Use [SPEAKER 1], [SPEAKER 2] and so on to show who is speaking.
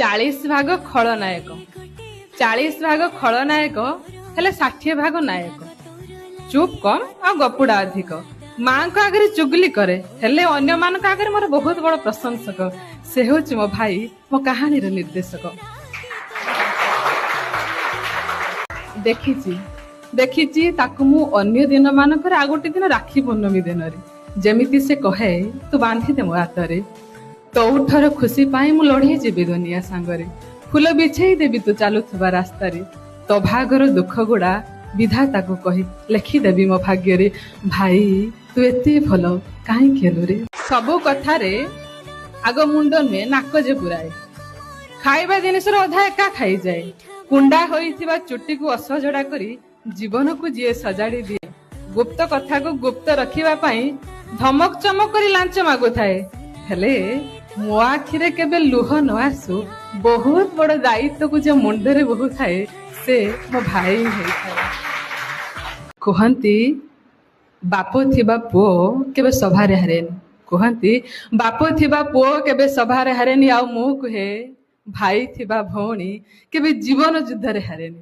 [SPEAKER 1] 40 ଭାଗ ଖଳନାୟକ, 40 ଭାଗ ଖଳନାୟକ, ହେଲେ 60 ଭାଗ ନାୟକ। ଚୁପ୍ କମ୍ ଆଉ ଗପୁଡା ଅଧିକ। ମାଙ୍କ ଆଗରେ ଚୁଗୁଲି କରେ, ହେଲେ ଅନ୍ୟମାନଙ୍କ ଆଗରେ ମୋର ବହୁତ ବଡ ପ୍ରଶଂସକ। ସେ ହେଉଛି ମୋ ଭାଇ, ମୋ କାହାଣୀର ନିର୍ଦ୍ଦେଶକ। ଦେଖିଛି ଦେଖିଛି ତାକୁ ମୁଁ ଅନ୍ୟ ଦିନ ମାନଙ୍କରେ, ଆଉ ଗୋଟେ ଦିନ ରାକ୍ଷୀ ପୂର୍ଣ୍ଣମୀ ଦିନରେ ଯେମିତି ସେ କହେ, ତୁ ବାନ୍ଧିଦେ ମୋ ହାତରେ, ତୋଉଠର ଖୁସି ପାଇଁ ମୁଁ ଲଢେଇ ଯିବି ଦୁନିଆ ସାଙ୍ଗରେ, ଫୁଲ ବିଛେଇ ଦେବି ତୁ ଚାଲୁଥିବା ରାସ୍ତାରେ, ତୋ ଭାଗର ଦୁଃଖ ଗୁଡା ବିଧାତାକୁ କହି ଲେଖିଦେବି ମୋ ଭାଗ୍ୟରେ। ଭାଇ, ତୁ ଏତେ ଭଲ କାହିଁକି ହେଲୁ ରେ? ସବୁ କଥାରେ ଆଗ ମୁଣ୍ଡ ନୁହେଁ ନାକ ଯେ ପୁରାଏ, ଖାଇବା ଜିନିଷର ଅଧା ଏକା ଖାଇଯାଏ, କୁଣ୍ଡା ହୋଇଥିବା ଚୁଟିକୁ ଅସଜଡା କରି ଜୀବନକୁ ଯିଏ ସଜାଡି ଦିଏ, ଗୁପ୍ତ କଥାକୁ ଗୁପ୍ତ ରଖିବା ପାଇଁ ଧମକ ଚମକ କରି ଲାଞ୍ଚ ମାଗୁଥାଏ, ହେଲେ ମୋ ଆଖିରେ କେବେ ଲୁହ ନ ଆସୁ, ବହୁତ ବଡ ଦାୟିତ୍ୱକୁ ଯେ ମୁଣ୍ଡରେ ବୋହୁଥାଏ, ସେ ମୋ ଭାଇ ହେଇଥାଏ। କୁହନ୍ତି ବାପ ଥିବା ପୁଅ କେବେ ସଭାରେ ହାରେନି। କୁହନ୍ତି ବାପ ଥିବା ପୁଅ କେବେ ସଭାରେ ହାରେନି, ଆଉ ମୁଁ କୁହେ ଭାଇ ଥିବା ଭଉଣୀ କେବେ ଜୀବନ ଯୁଦ୍ଧରେ ହାରେନି।